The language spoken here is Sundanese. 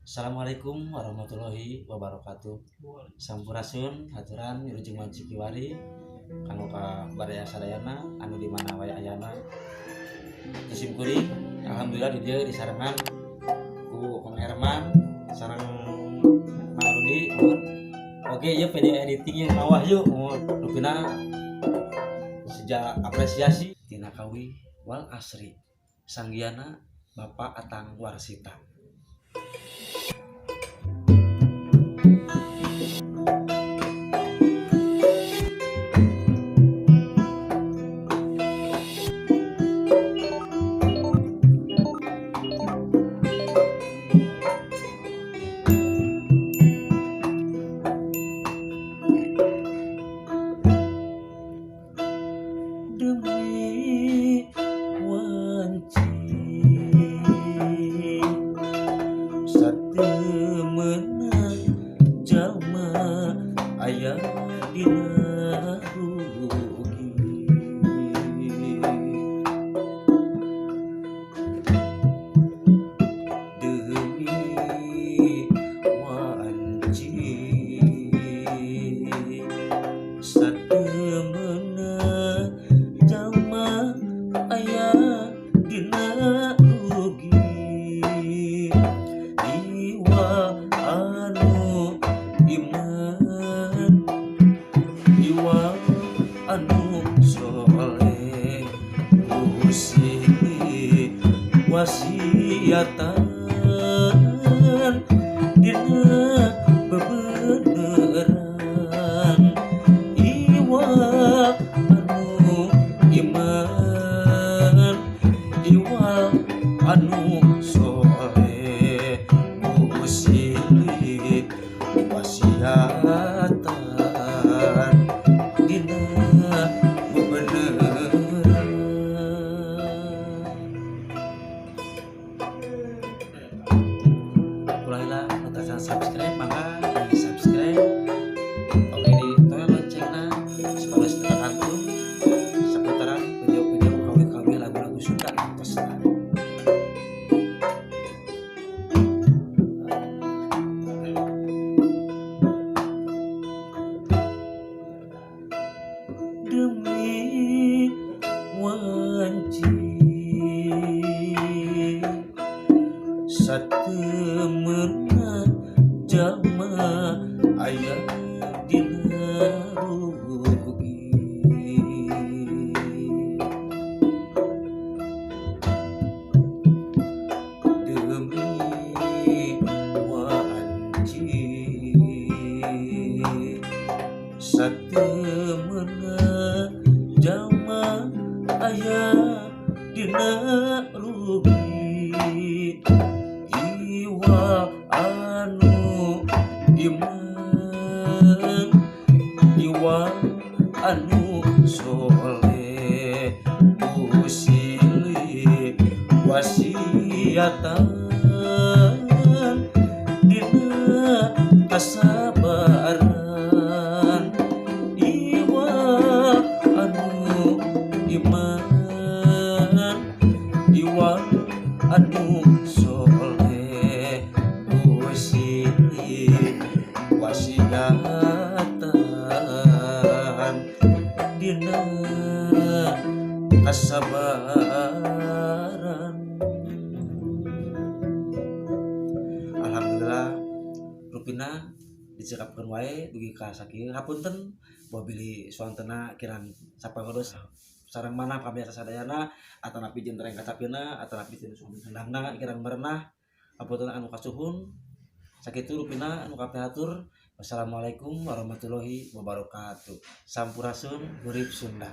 Assalamualaikum warahmatullahi wabarakatuh. Sampurasun haturan wilujeng wanci kiwari kanggo ka baraya sadayana anu di mana wae ayana. Sim kuring alhamdulillah di dieu disarengan ku Kang Herman sareng Mang Rudi. Oke, ieu video editing yang mawah yuk. Rupina sejak apresiasi tina kawi wal asri sanggiana Bapak Atang Warsita. Demi wanci satemeunang jalma aya dina rugi demi wanci satemeunang jalma aya dina rugi iwa anu iman iwa anu soleh usih wasiatan dina bebeneran iwa anu iman iwa anu soleh usih wasiatan dina bebeneran. Ulah nu tacan subscribe maka di subscribe oke di toel loncengna supaya teu kantun saputaran video-video kawih-kawih lagu-lagu Sunda tosna. Demi wanci satemeunang jalma aya dina rugi demi wanci satemeunang jalma aya dina rugi iwa anu iman iwa anu soleh usili wasiatan dina kasabaran iwa anu iman iwa anu soleh usili wasiatan dina kasabaran. Alhamdulillah rupina dicekapkeun wae dugi ka sakieu hapunten bilih suantena kirang sapangeurus sareng mana pamiarsa sadayana atanapi jentreng kacapina atanapi jeung sundangna kirang merenah hapunten anu kasuhun sakitu rupina anu kapihatur. Wassalamualaikum warahmatullahi wabarakatuh. Sampurasun gurib Sunda.